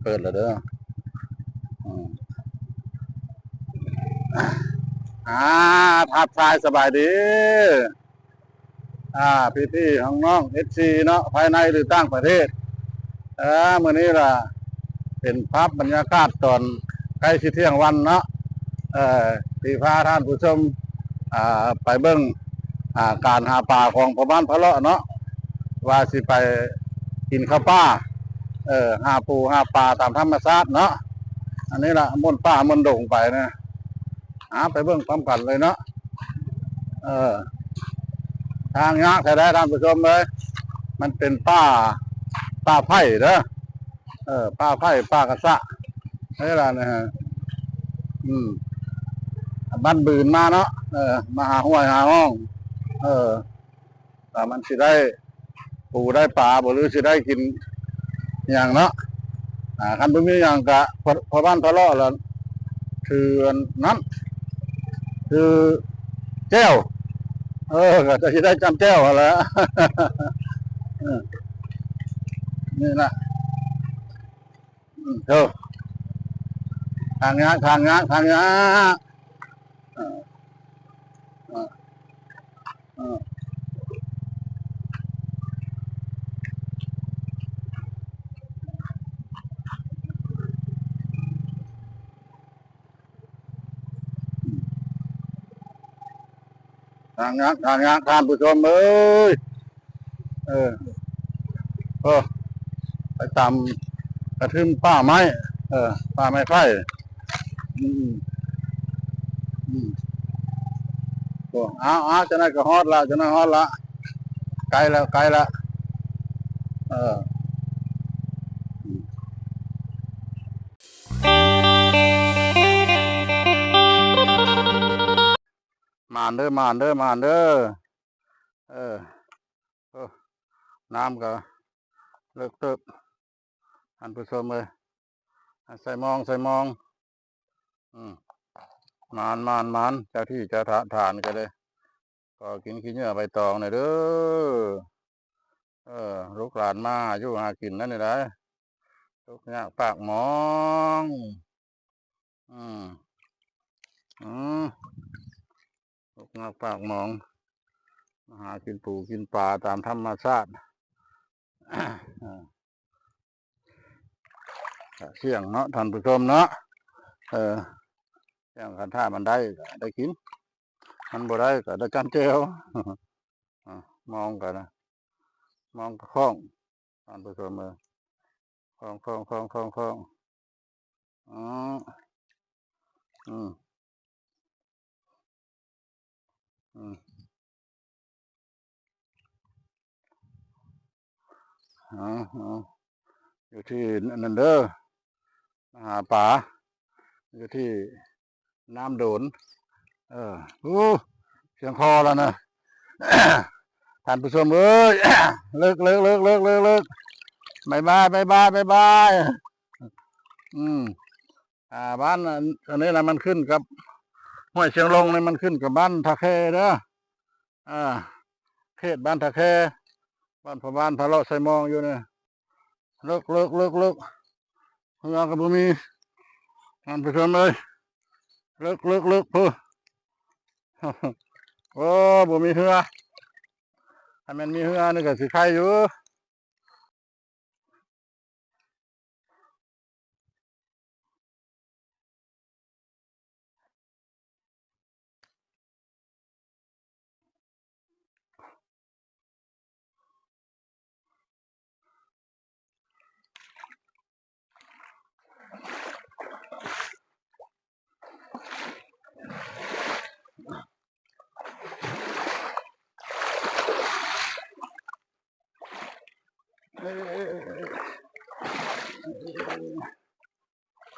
ເປີດແລ້ວເດີ. ອືມ ອ່າ ທັກທາຍສະບາຍດີ ອ່າ ພີ່ໆ ນ້ອງໆ ເອັຟຊີ ເນາະ ພາຍໃນ ຫຼື ຕ່າງປະເທດ. ເອີ ມື້ນີ້ລະເປັນພາບບັນຍາກາດຕອນໃກ້ຊິທ່ຽງວັນເນາະ ເອີ ທີ່ພາທ່ານຜູ້ຊົມ ອ່າ ໄປເບິ່ງ ອ່າ ການຫາປາຂອງພໍ່ບ້ານພະເລາະເນາະ ວ່າຊິໄປກິນເຂົ້າປ່າ ເອີ ຫາປູຫາປາຕາມທຳມະຊາດເນາະ. ອັນນີ້ລະມ່ວນປ່າມ່ວນດົງໄປນະ ຫາໄປເບິ່ງພ້ອມກັນເລີຍເນາະ. ເອີ ທາງຍາກແທ້ໆ ທ່ານຜູ້ຊົມເອີຍ ມັນເປັນປ່າ ປ່າໄຜ່ເດີ ເອີ ປ່າໄຜ່ ປ່າກະສະ ເອີ ລະນະ ອືມ ບ້ານບືນມາເນາະ ເອີ ມາຫາຫ້ວຍຫາຮ່ອງ ເອີ ວ່າມັນຊິໄດ້ປູໄດ້ປາບໍ່ ຫຼືຊິໄດ້ກິນຫຍັງເນາະ. ອ່າ ຄັນບໍ່ມີຫຍັງກະ ພໍ່ ພໍ່ບ້ານພະເລາະລະຖືອັນນັ້ນ ຖືແຈ່ວ ເອີ ກະຈະຊິໄດ້ຈ້ຳແຈ່ວຫັ້ນແຫຼະ ເອີ ນີ້ລະ. ເອີ ທາງຍາກ ທາງຍາກ ທາງຍາກ ເອີ ເອີ ເອີ ທາງຍາກ ທາງຍາກ ທ່ານຜູ້ຊົມເອີຍ. ເອີ ເອີ ໄປຕາມກະທຶ່ມປ່າໄມ້ ເອີ ປ່າໄມ້ໄຜ່ ອືມ ອືມ ໂອ້ ເອົາ ເອົາ ຈັ່ງໃດກະຮອດລະ ຈັ່ງໃດຮອດລະ ໃກ້ລະ ໃກ້ລະ ເອີ. ໝານເດີ ໝານເດີ ໝານເດີ ເອີ ເອີ ນ້ຳກະເລິກເຕີບ ທ່ານຜູ້ຊົມເອີຍ ໃສ່ມອງ ໃສ່ມອງ ອືມ ໝານ ໝານ ໝານ ເຈົ້າທີ່ເຈົ້າທານກະເລີຍ ຂໍກິນຂີ້ເຫຍື້ອໃບຕອງແດ່ເດີ ເອີ ລູກຫຼານມາຫາຢູ່ຫາກິນນັ້ນນີ້ໄດ໋ ທຸກຍາກປາກໝອງ ອືມ ອືມ ທຸກຍາກປາກໝອງ ມາຫາກິນປູກິນປາຕາມທຳມະຊາດ ເອີ ສ່ຽງເນາະ ທ່ານຜູ້ຊົມເນາະ ເອີ ສ່ຽງ ຄັນຖ້າມັນໄດ້ກະໄດ້ກິນ ມັນບໍ່ໄດ້ກະໄດ້ຈ້ຳແຈ່ວ ອ່າ ມອງກະນະ ມອງກະຄ້ອງ ທ່ານຜູ້ຊົມເອີຍ ຄ້ອງ ຄ້ອງ ຄ້ອງ ຄ້ອງ ຄ້ອງ ອໍ ອືມ ອືມ ເອົາ ເອົາ ຢູ່ທີ່ອັນນັ້ນເດີ ມາຫາປາ ຢູ່ທີ່ນ້ຳໂດນ ເອີ ໂອ້ ສຽງຄໍລະນະ ທ່ານຜູ້ຊົມເອີຍ ເລິກ ເລິກ ເລິກ ບາຍບາຍ ບາຍບາຍ ບາຍບາຍ ອືມ ອ່າ ບ້ານ ອັນ ອັນນີ້ນະ ມັນຂຶ້ນກັບ ຫ້ວຍຊຽງລົງນີ້ ມັນຂຶ້ນກັບບ້ານທ່າແຄເດີ ອ່າ ເຂດບ້ານທ່າແຄ ບ້ານພໍ່ບ້ານພະເລາະໃສ່ມອງຢູ່ນີ້ ເລິກ ເລິກ ເລິກ ເລິກ ເຮືອກະບໍ່ມີ ທ່ານຜູ້ຊົມເອີຍ ເລິກ ເລິກ ເລິກ ພຸ້ນ ໂອ້ ບໍ່ມີເຮືອ ຄັນແມ່ນມີເຮືອນີ້ກະຊິໄຄຢູ່.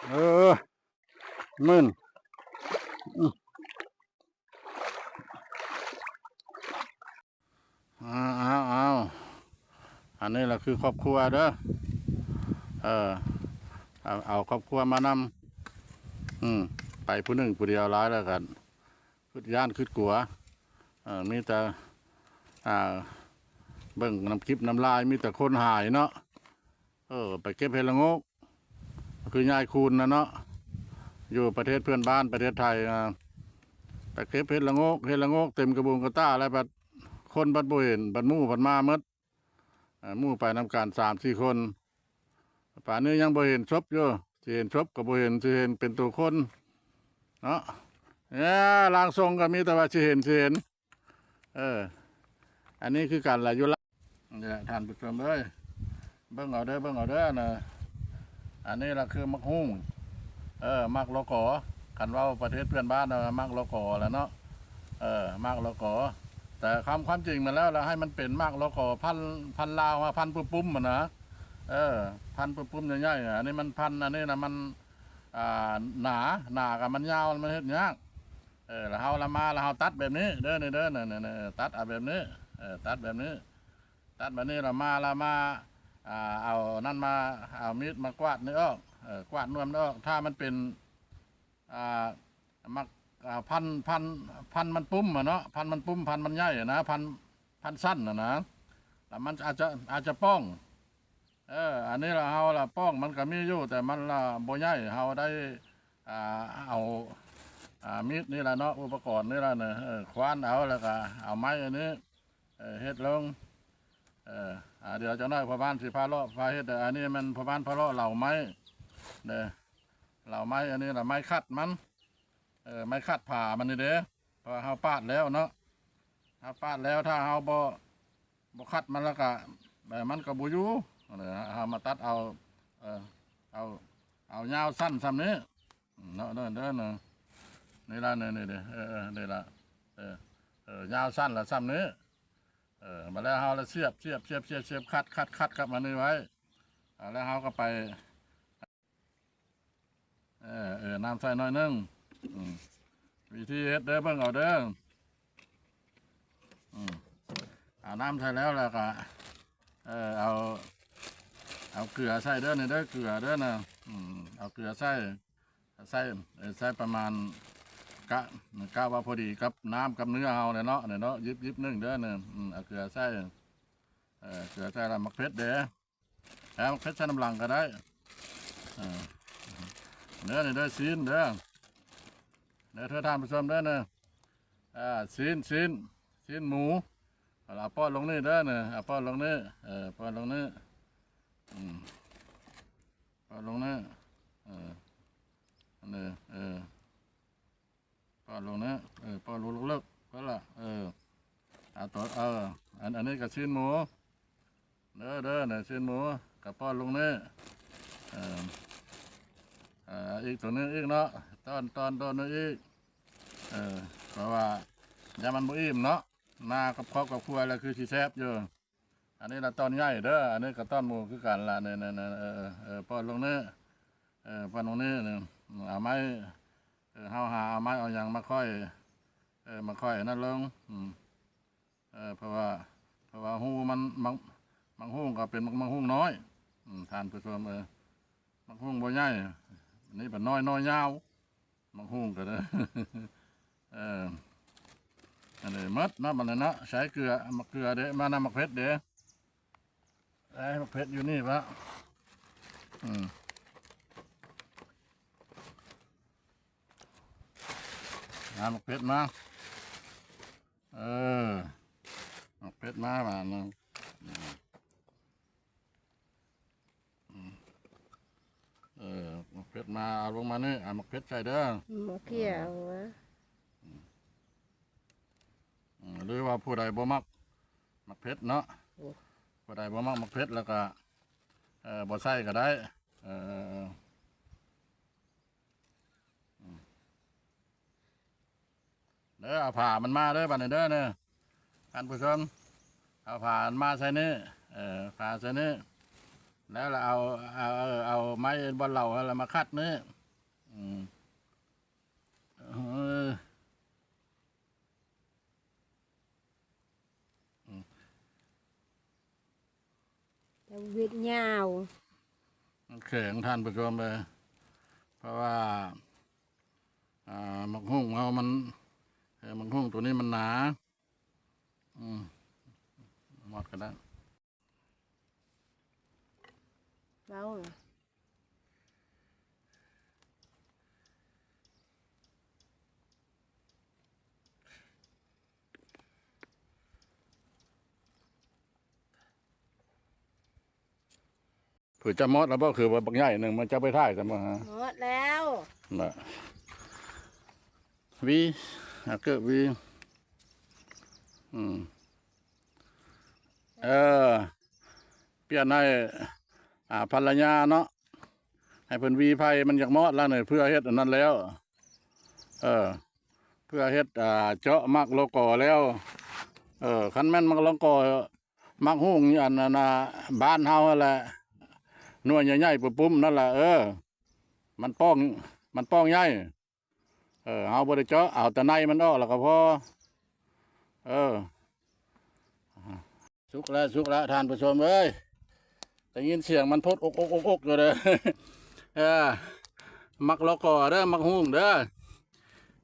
ເອີ ມື່ນ ອືມ ອ້າວ ອັນນີ້ລະຄືຄອບຄົວເດີ ເອີ ເອົາ ເອົາຄອບຄົວມານຳ ອືມ ໄປຜູ້ໜຶ່ງຜູ້ດຽວຫຼາຍແລ້ວກະຄຶດຢ້ານຄຶດກົວ ເອີ ມີແຕ່ ອ່າ ເບິ່ງນຳຄລິບນຳລາຍ ມີແຕ່ຄົນຫາຍເນາະ ເອີ ໄປເກັບເຫັດລະໂງກ ຄືຍາຍຄູນນະເນາະ ຢູ່ປະເທດເພື່ອນບ້ານ ປະເທດໄທ ອ່າ ໄປເກັບເຫັດລະໂງກ ເຫັດລະໂງກເຕັມກະບຸງກະຕ່າ ແລ້ວບັດຄົນບັດບໍ່ເຫັນ ບັດໝູ່ພັດມາໝົດ ເອີ ໝູ່ໄປນຳກັນສາມສີ່ຄົນ ປານນີ້ຍັງບໍ່ເຫັນສົບຢູ່ ຊິເຫັນສົບກໍບໍ່ເຫັນ ຊິເຫັນເປັນໂຕຄົນເນາະ. ເອີ ຮ່າງຊົງກໍມີແຕ່ວ່າຊິເຫັນ ຊິເຫັນ ເອີ ອັນນີ້ຄືກັນລະ ຢູ່ລາວນີ້ແຫຼະ ທ່ານຜູ້ຊົມເອີຍ ເບິ່ງເອົາເດີ ເບິ່ງເອົາເດີນະ ອັນນີ້ລະຄືໝາກຫຸ່ງ ເອີ ໝາກລໍກໍ ຄັນເວົ້າປະເທດເພື່ອນບ້ານວ່າໝາກລໍກໍລະເນາະ ເອີ ໝາກລໍກໍ ແຕ່ຄວາມ ຄວາມຈິງມາແລ້ວລະໃຫ້ມັນເປັນໝາກລໍກໍພັນ ພັນລາວ ພັນປຸ້ມໆຫັ້ນນະ ເອີ ພັນປຸ້ມໆໃຫຍ່ໆ ອັນນີ້ມັນພັນ ອັນນີ້ນະມັນ ອ່າ ໜາ ໜາກະມັນຍາວ ມັນເຮັດຍາກ ເອີ ລະເຮົາລະມາ ລະເຮົາຕັດແບບນີ້ເດີ ນີ້ເດີ ນີ້ໆ ຕັດເອົາແບບນີ້ ເອີ ຕັດແບບນີ້ ຕັດແບບນີ້ລະມາ ລະມາ ອ່າ ເອົານັ້ນມາ ເອົາມີດມາກວາດນີ້ອອກ ເອີ ກວາດໜ່ວຍມັນອອກ ຖ້າມັນເປັນ ອ່າ ໝາກ ອ່າ ພັນ ພັນ ພັນມັນປຸ້ມຫັ້ນເນາະ ພັນມັນປຸ້ມ ພັນມັນໃຫຍ່ຫັ້ນນະ ພັນ ພັນສັ້ນຫັ້ນນະ ລະມັນອາດຈະ ອາດຈະປ່ອງ ເອີ ອັນນີ້ລະເຮົາລະປ່ອງ ມັນກະມີຢູ່ ແຕ່ມັນລະບໍ່ໃຫຍ່ ເຮົາໄດ້ ອ່າ ເອົາ ອ່າ ມີດນີ້ລະເນາະ ອຸປະກອນນີ້ລະ ເອີ ຄວ້ານເອົາ ລະກະເອົາໄມ້ອັນນີ້ ເອີ ເຮັດລົງ ເອີ ອ່າ ດຽວຈັກໜ້ອຍພໍ່ບ້ານຊິພາເລາະພາເຮັດ ອັນນີ້ແມ່ນພໍ່ບ້ານພາເລາະເຫຼົາໄມ້ເດີ ເຫຼົາໄມ້ ອັນນີ້ລະໄມ້ຂັດມັນ ເອີ ໄມ້ຂັດຜາມັນນີ້ເດ້ ເພາະວ່າເຮົາປາດແລ້ວເນາະ ເຮົາປາດແລ້ວ ຖ້າເຮົາບໍ່ ບໍ່ຂັດມັນລະກະ ເອີ ມັນກະບໍ່ຢູ່ ເຮົາມາຕັດເອົາ ເອີ ເອົາ ເອົາຍາວສັ້ນຊ່ຳນີ້ເນາະ ເດີ ເດີ ນີ້ລະ ນີ້ ນີ້ເດ້ ເອີ ເອີ ນີ້ລະ ເອີ ເອີ ຍາວສັ້ນລະຊ່ຳນີ້ ເອີ ບາດແລ້ວເຮົາລະສຽບ ສຽບ ສຽບ ສຽບ ສຽບ ຂັດ ຂັດ ຂັດກັບອັນນີ້ໄວ້ ແລ້ວເຮົາກະໄປ ເອີ ເອີ ນ້ຳໃສ່ໜ້ອຍໜຶ່ງ ອືມ ວິທີເຮັດເດີ ເບິ່ງເອົາເດີ ອືມ ເອົານ້ຳໃສ່ແລ້ວ ແລ້ວກະ ເອີ ເອົາ ເອົາເກືອໃສ່ເດີ ນີ້ເດີ ເກືອເດີນະ ອືມ ເອົາເກືອໃສ່ ໃສ່ ເອີ ໃສ່ປະມານ ກະ ກະວ່າພໍດີກັບນ້ຳກັບເນື້ອເຮົາແຫຼະເນາະ ນີ້ເນາະ ຫຍິບ ຫຍິບໜຶ່ງເດີ ນີ້ ອືມ ເອົາເກືອໃສ່ ເອີ ເກືອໃສ່ ແລ້ວໝາກເຜັດເດ້ ແລ້ວເຜັດໃສ່ນຳຫຼັງກະໄດ້ ເອີ ເດີ ນີ້ເດີ ຊີ້ນເດີ ເດີ ທ່ານຜູ້ຊົມເດີ ນີ້ ອ່າ ຊີ້ນ ຊີ້ນ ຊີ້ນໝູ ເອົາປ້ອນລົງນີ້ເດີ ນີ້ ເອົາປ້ອນລົງນີ້ ເອີ ປ້ອນລົງນີ້ ອືມ ປ້ອນລົງນີ້ ເອີ ອັນນີ້ ເອີ ປ້ອນລົງນີ້ ເອີ ປ້ອນລົງເລິກໆ ເພິ່ນລະ ເອີ ເອົາໂຕ ເອີ ອັນ ອັນນີ້ກະຊີ້ນໝູ ເດີ ເດີ ນີ້ຊີ້ນໝູ ກະປ້ອນລົງນີ້ ເອີ ເອີ ອີກໂຕໜຶ່ງອີກເນາະ ຕ້ອນ ຕ້ອນ ຕ້ອນໜຶ່ງອີກ ເອີ ເພາະວ່າຢ້ານມັນບໍ່ອີ່ມເນາະ ມາກັບຄອບກັບຄົວລະຄືຊິແຊບຢູ່. ອັນນີ້ລະຕ້ອນໃຫຍ່ເດີ ອັນນີ້ກະຕ້ອນໝູຄືກັນລະ ນີ້ ນີ້ ນີ້ ເອີ ເອີ ປ້ອນລົງນີ້ ເອີ ປ້ອນລົງນີ້ ເອົາໄມ້ ເອີ ເຮົາຫາເອົາໄມ້ເອົາຫຍັງມາຄ້ອຍ ເອີ ມາຄ້ອຍອັນນັ້ນລົງ ອືມ ເອີ ເພາະວ່າ ເພາະວ່າຮູມັນ ໝາກ ໝາກຫຸ່ງກະເປັນໝາກ ໝາກຫຸ່ງນ້ອຍ ອືມ ທ່ານຜູ້ຊົມເອີຍ ໝາກຫຸ່ງບໍ່ໃຫຍ່ ອັນນີ້ບັດນ້ອຍ ນ້ອຍຍາວ ໝາກຫຸ່ງກະໄດ້ ເອີ ອັນນີ້ໝົດເນາະ ບັດນີ້ເນາະ ໃສ່ເກືອ ໝາກເກືອເດ້ ມານຳໝາກເຜັດເດ້ ເອີ ໝາກເຜັດຢູ່ນີ້ປະ ອືມ ເອົາໝາກເຜັດມາ ເອີ ໝາກເຜັດມາບາດນີ້ ອືມ ເອີ ໝາກເຜັດມາ ເອົາລົງມານີ້ ເອົາໝາກເຜັດໃສ່ເດີ ໝາກຂຽວ ອືມ ຫຼືວ່າຜູ້ໃດບໍ່ມັກໝາກເຜັດເນາະ ໂອ້ ຜູ້ໃດບໍ່ມັກໝາກເຜັດລະກະ ເອີ ບໍ່ໃສ່ກະໄດ້ ເອີ ເດີ ເອົາຜາມັນມາເດີ ບາດນີ້ເດີ ນີ້ ທ່ານຜູ້ຊົມ ເອົາຜາມັນມາໃສ່ນີ້ ເອີ ຜາໃສ່ນີ້ ແລ້ວລະເອົາ ເອົາ ເອົາໄມ້ບ່ອນເຫຼົາຫັ້ນລະມາຂັດນີ້ ອືມ ເອີ ອືມ ເຮັດຍາວ ມັນແຂງ ທ່ານຜູ້ຊົມເອີຍ ເພາະວ່າ ອ່າ ໝາກຫຸ່ງເຮົາມັນ ເອີ ໝາກຫຸ່ງໂຕນີ້ມັນໜາ ອືມ ໝົດກະໄດ້ ເວົ້າ ຜືດຈະມອດແລ້ວບໍ່? ຄືວ່າບັກໃຫຍ່ໜຶ່ງ ມັນຈະໄປຖ່າຍຊະບໍ່ຮະ? ໝົດແລ້ວ ນະ ວີ ອາເກີບວີ ອືມ ເອີ ປ່ຽນໃຫ້ ອ່າ ພັນລະຍາເນາະ ໃຫ້ເພິ່ນຫວີໄຜ່ ມັນຢາກມອດແລ້ວນີ້ ເພື່ອເຮັດອັນນັ້ນແລ້ວ ເອີ ເພື່ອເຮັດ ອ່າ ເຈາະໝາກໂລກໍແລ້ວ ເອີ ຄັນແມ່ນໝາກໂລກໍ ໝາກຫຸ່ງ ອັນນັ້ນນະ ບ້ານເຮົາຫັ້ນແຫຼະ ໜ່ວຍໃຫຍ່ໆ ປຸ້ມໆ ນັ້ນແຫຼະ ເອີ ມັນປ່ອງ ມັນປ່ອງໃຫຍ່ ເອີ ເຮົາບໍ່ໄດ້ເຈາະ ເອົາແຕ່ໃນມັນອອກແລ້ວກໍພໍ ເອີ ສຸກແລ້ວ ສຸກແລ້ວ ທ່ານຜູ້ຊົມເອີຍ ໄດ້ຍິນສຽງມັນໂພດອົກໆໆຢູ່ເດີ ເອີ ໝາກໂລກໍເດີ ໝາກຫຸ່ງເດີ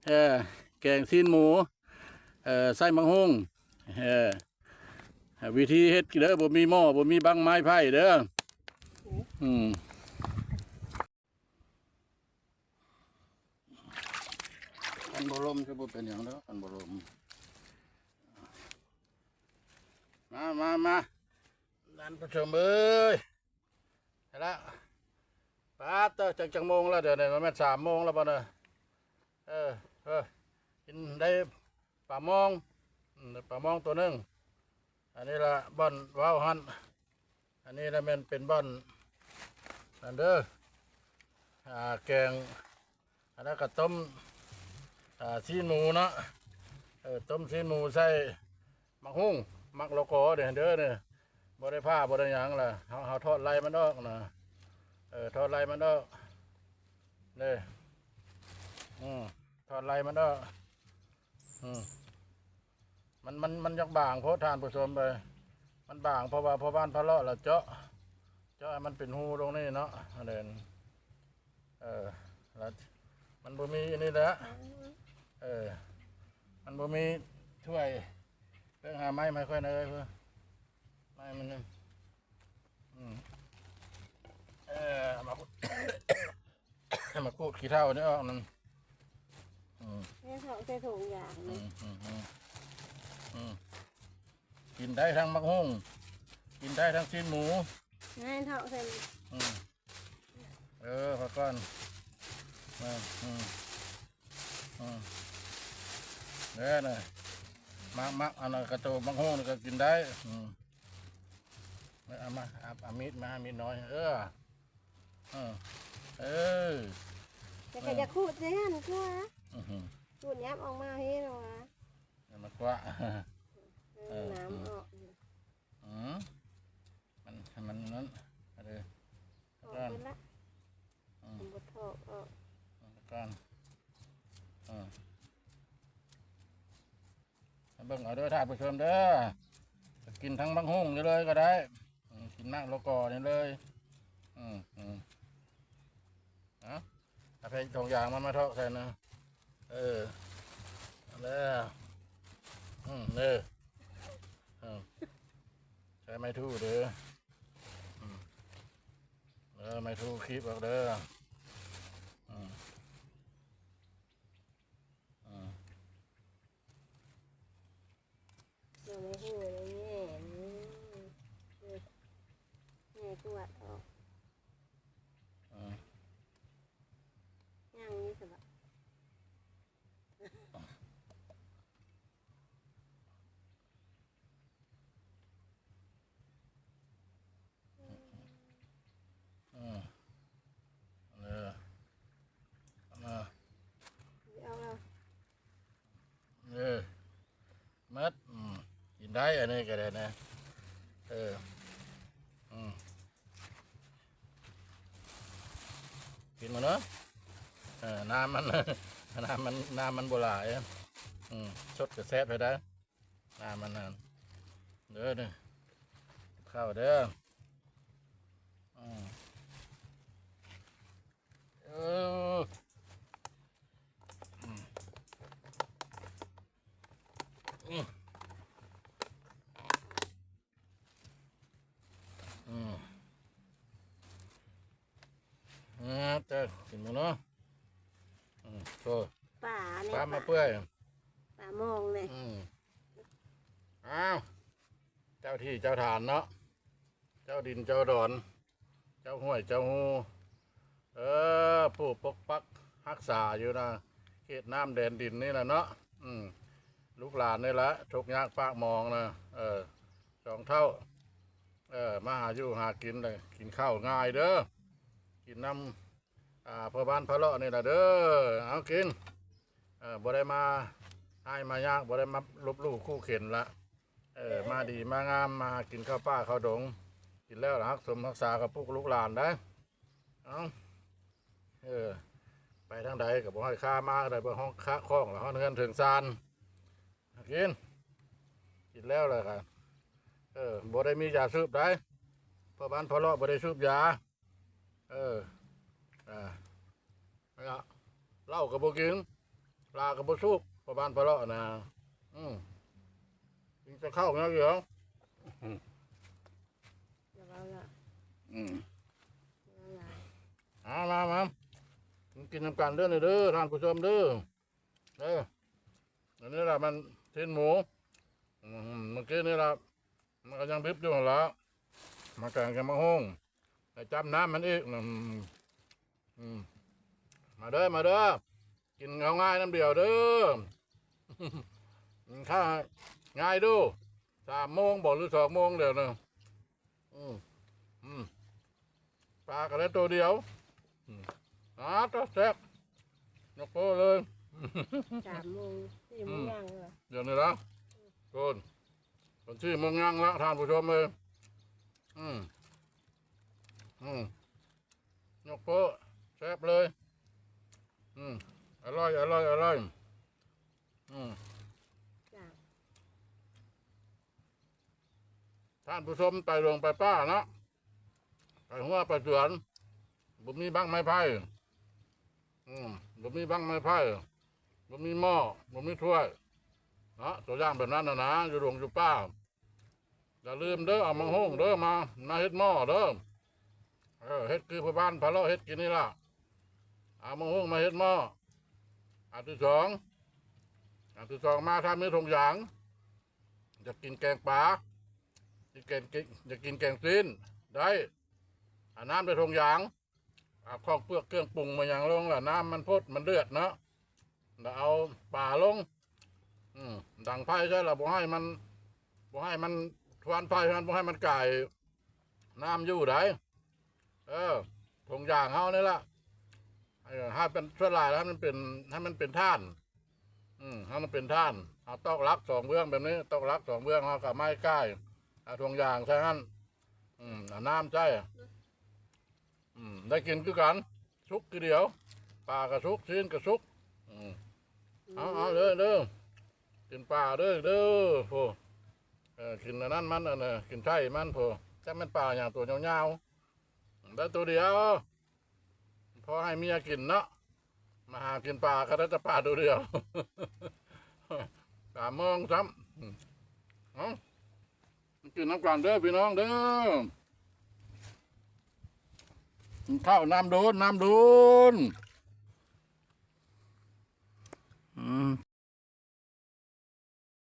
ເອີ ແກງຊີ້ນໝູ ເອີ ໃສ່ໝາກຫຸ່ງ ເອີ ວິທີເຮັດເດີ ບໍ່ມີໝໍ້ ບໍ່ມີບັ້ງໄມ້ໄຜ່ເດີ ອືມ ຄັນບໍ່ລົມຈະບໍ່ເປັນຫຍັງດອກ ຄັນບໍ່ລົມ ມາ ມາ ມາ ທ່ານຜູ້ຊົມເອີຍ ໄດ້ລະ ປາດເຕີ ຈັກ ຈັກໂມງລະ ດຽວນີ້ມັນແມ່ນສາມໂມງລະບໍ່ນະ ເອີ ເອີ ກິນໄດ້ປາມອງ ອືມ ໄດ້ປາມອງໂຕໜຶ່ງ ອັນນີ້ລະບ່ອນເວົ້າຫັ້ນ ອັນນີ້ລະແມ່ນເປັນບ່ອນນັ້ນເດີ ອ່າ ແກງ ອັນນັ້ນກະຕົ້ມ ອ່າ ຊີ້ນໝູເນາະ ເອີ ຕົ້ມຊີ້ນໝູໃສ່ໝາກຫຸ່ງ ໝາກໂລກໍເດີ ເດີນີ້ ບໍ່ໄດ້ຜ່າ ບໍ່ໄດ້ຫຍັງລະ ເຮົາ ເຮົາຖອດໄລ່ມັນອອກນະ ເອີ ຖອດໄລ່ມັນອອກ ເດີ ອືມ ຖອດໄລ່ມັນອອກ ອືມ ມັນ ມັນ ມັນຢາກບາງໂພດທ່ານຜູ້ຊົມເອີຍ ມັນບາງ ເພາະວ່າພໍ່ບ້ານພາເລາະລະເຈາະ ເຈາະໃຫ້ມັນເປັນຮູຕົງນີ້ເນາະ ອັນນັ້ນ ເອີ ລະມັນບໍ່ມີອັນນີ້ແຫຼະ ເອີ ມັນບໍ່ມີຖ້ວຍ ເບິ່ງຫາໄມ້ມາໃຫ້ຂ້ອຍໜ່ອຍເອີຍ ໄມ້ມັນ ອືມ ເອີ ມາ ມາຂູດຂີ້ເຖົ້ານີ້ອອກນັ້ນ ອືມ ໃຫ້ເທາະໃສ່ຖົງຢາງ ອືມ ອືມ ອືມ ອືມ ກິນໄດ້ທັງໝາກຫຸ່ງ ກິນໄດ້ທັງຊີ້ນໝູ ໃຫ້ເທາະໃສ່ ອືມ ເອີ ພັກກ່ອນ ເອີ ອືມ ອືມ ເດີນະ ໝາກ ໝາກ ອັນນັ້ນກະໂຕໝາກຫຸ່ງນີ້ກະກິນໄດ້ ອືມ ເອົາມາ ເອົາ ເອົາມີດມາ ມີດນ້ອຍ ເອີ ເອີ ເອີ ແຕ່ກະ ເອີ ຢ່າຂູດໃສ່ຫັ້ນກວ່າ ອື ຂູດຫຍັບອອກມາເຮັດວ່າ ມັນກວ່າ ເອີ ເອີ ນ້ຳອອກ ອື ມັນ ໃຫ້ມັນນັ້ນ ເອີ ອອກເບິດລະ ອື ມັນບໍ່ຖອກອອກ ກ່ອນ ເອີ ໃຫ້ເບິ່ງເອົາເດີທ່ານຜູ້ຊົມເດີ ກິນທັງໝາກຫຸ່ງນີ້ເລີຍກະໄດ້ ອື ກິນໝາກໂລກໍນີ້ເລີຍ ອື ອື ເອົາ ເອົາແຜ່ນຖົງຢາງມັນມາເທາະໃສ່ນະ ເອີ ເອົາແລ້ວ ອື ເດີ ເອີ ໃຊ້ໄມ້ຖູເດີ ອື ເອີ ໄມ້ຖູຄີບອອກເດີ ອື ອື ເອົາໄວ້ຫູແດ່ ແຍ່ກວາດອອກ ອື ຍັງຢູ່ຊະບະ ອື ເອີ ເອົາມາ ເອົາແລ້ວ ເອີ ໝົດ ອືມ ກິນໄດ້ ອັນນີ້ກະໄດ້ນະ ເອີ ອືມ ກິນໝົດເນາະ ເອີ ນ້ຳມັນ ນ້ຳມັນ ນ້ຳມັນບໍ່ຫຼາຍ ອືມ ສົດກະແຊບໃຫ້ໄດ້ ນ້ຳມັນນັ້ນ ເດີ ເດີ ເຂົ້າເດີ ອືມ ເອີ ອືມ ອືມ ອືມ ເອີ ເຈົ້າ ກິນເບິ່ງເນາະ ອືມ ໂອ້ ປານີ້ ປາມາເປື່ອຍ ປາມອງນີ້ ອືມ ອ້າວ ເຈົ້າທີ່ເຈົ້າຖານເນາະ ເຈົ້າດິນເຈົ້າດອນ ເ ຈົ້າຫ້ວຍເຈົ້າຮູ ເອີ ຜູ້ປົກປັກຮັກສາຢູ່ນະ ເຂດນ້ຳແດນດິນນີ້ລະເນາະ. ອືມ ລູກຫຼານນີ້ລະ ທຸກຍາກປາກໝອງນະ ເອີ ສອງເຖົ້າ ເອີ ມາຫາຢູ່ຫາກິນ ກິນເຂົ້າງ່າຍເດີ ກິນນຳ ອ່າ ພໍ່ບ້ານພະເລາະນີ້ລະເດີ ເອົາກິນ ເອີ ບໍ່ໄດ້ມາຮ້າຍມາຍາກ ບໍ່ໄດ້ມາລົບຫຼູ່ຂູ່ເຂັນລະ ເອີ ມາດີມາງາມ ມາຫາກິນເຂົ້າປ່າເຂົ້າດົງ ກິນແລ້ວລະຮັກສົມຮັກສາກັບພວກລູກຫຼານໄດ໋. ເອົາ ເອີ ໄປທາງໃດກໍບໍ່ໃຫ້ຄາມາ ໄດ້ບໍ່ຮ້ອງຄາຂອງລະຮອດເຮືອນເຖິງຊານ ກິນ ກິນແລ້ວລະກະ ເອີ ບໍ່ໄດ້ມີຢາສູບໄດ໋ ພໍ່ບ້ານພະເລາະບໍ່ໄດ້ສູບຢາ. ເອີ ອ່າ ເຫຼົ້າກໍບໍ່ກິນ ຫຼາກໍບໍ່ສູບ ພໍ່ບ້ານພະເລາະນະ ອືມ ກິນແຕ່ເຂົ້າຢ່າງດຽວ ອືມ ຢ່າເວົ້າລະ ອືມ ຢ່າເວົ້າຫຼາຍ ມາ ມາ ມາ ກິນນຳກັນເດີນີ້ເດີ ທ່ານຜູ້ຊົມເດີ ເອີ ອັນນີ້ລະມັນຊີ້ນໝູ ອືມ ເມື່ອກີ້ນີ້ລະ ມັນກໍຍັງດິບຢູ່ຫັ້ນລະ ມາແກງກັບໝາກໂຮງ ແລ້ວຈ້ຳນ້ຳມັນອີກ ອືມ ອືມ ມາເດີ ມາເດີ ກິນເຂົ້າງ່າຍນຳດຽວເດີ ກິນເຂົ້າງ່າຍດູ ສາມໂມງບໍ ຫຼື ສອງໂມງແລ້ວນະ ອືມ ອືມ ປາກໍໄດ້ໂຕດຽວ ອືມ ອາ ຕາແຊບ ຍົກໂປ້ເລີຍ ສາມໂມງ ສີ່ໂມງ ອືມ ຍ່າງເລີຍ ດຽວນີ້ລະ ໂຕນ ເປັນສີ່ໂມງຍ່າງລະ ທ່ານຜູ້ຊົມເອີຍ ອືມ ອືມ ຍົກໂປ້ ແຊບເລີຍ ອືມ ອະລ່ອຍ ອະລ່ອຍ ອະລ່ອຍ ອືມ ຈ້າ ທ່ານຜູ້ຊົມ ໄປດົງໄປປ່າເນາະ ໄປຮົ້ວໄປສວນ ບໍ່ມີບັ້ງໄມ້ໄຜ່ ອືມ ບໍ່ມີບັ້ງໄມ້ໄຜ່ ບໍ່ມີໝໍ້ ບໍ່ມີຖ້ວຍເນາະ ຕົວຢ່າງແບບນັ້ນນະນະ ຢູ່ດົງຢູ່ປ່າ ຢ່າລືມເດີ ເອົາໝາກໂຮງເດີ ມາ ມາເຮັດໝໍ້ເດີ ເອີ ເຮັດຄືພໍ່ບ້ານພະເລາະເຮັດກິນນີ້ລະ ເອົາໝາກໂຮງມາເຮັດໝໍ້ ອັນທີສອງ ອັນທີສອງມາ ຖ້າມີຖົງຢາງ ຢາກກິນແກງປາ ຢາກກິນ ຢາກກິນແກງຊີ້ນ ໄດ້ ເອົານ້ຳໃສ່ຖົງຢາງ ເອົາຂອງເປືອກເຄື່ອງປຸງມາຫຍັງລົງ ແລ້ວນ້ຳມັນຟົດມັນເດືອດເນາະ ແລ້ວເອົາປາລົງ ອືມ ດັງໄຟໃສ່ ແລ້ວບໍ່ໃຫ້ມັນ ບໍ່ໃຫ້ມັນ ຄວັນໄຟມັນ ບໍ່ໃຫ້ມັນກາຍນ້ຳຢູ່ໃດ ເອີ ຖົງຢາງເຮົານີ້ລະ ເອີ ໃຫ້ເປັນ ສ່ວນຫຼາຍແລ້ວໃຫ້ມັນເປັນ ໃຫ້ມັນເປັນຖ່ານ ອືມ ໃຫ້ມັນເປັນຖ່ານ ເຮົາຕອກຫຼັກສອງເບື້ອງແບບນີ້ ຕອກຫຼັກສອງເບື້ອງ ເຮົາກໍເອົາໄມ້ກ່າຍ ເອົາຖົງຢາງໃສ່ຫັ້ນ ອືມ ເອົານ້ຳໃສ່ ອືມ ໄດ້ກິນຄືກັນ ສຸກຄືດຽວ ປາກໍສຸກ ຊີ້ນກໍສຸກ ອືມ ເອົາ ເອົາເດີ ເດີ ກິນປາເດີ ເດີ ໂອ້ ເອີ ກິນອັນນັ້ນມັນ ອັນ ກິນໄສ້ມັນ ໂອ້ ຈັກແມ່ນປາຫຍັງ ຕົວຍາວໆ ໄດ້ໂຕດຽວ ພໍໃຫ້ເມຍກິນເນາະ ມາຫາກິນປາກໍໄດ້ແຕ່ປາໂຕດຽວ ສາມໂມງຊ້ຳ ເອົ້າ ກິນນຳກັນເດີພີ່ນ້ອງເດີ ກິນເຂົ້ານ້ຳໂດນ ນ້ຳໂດນ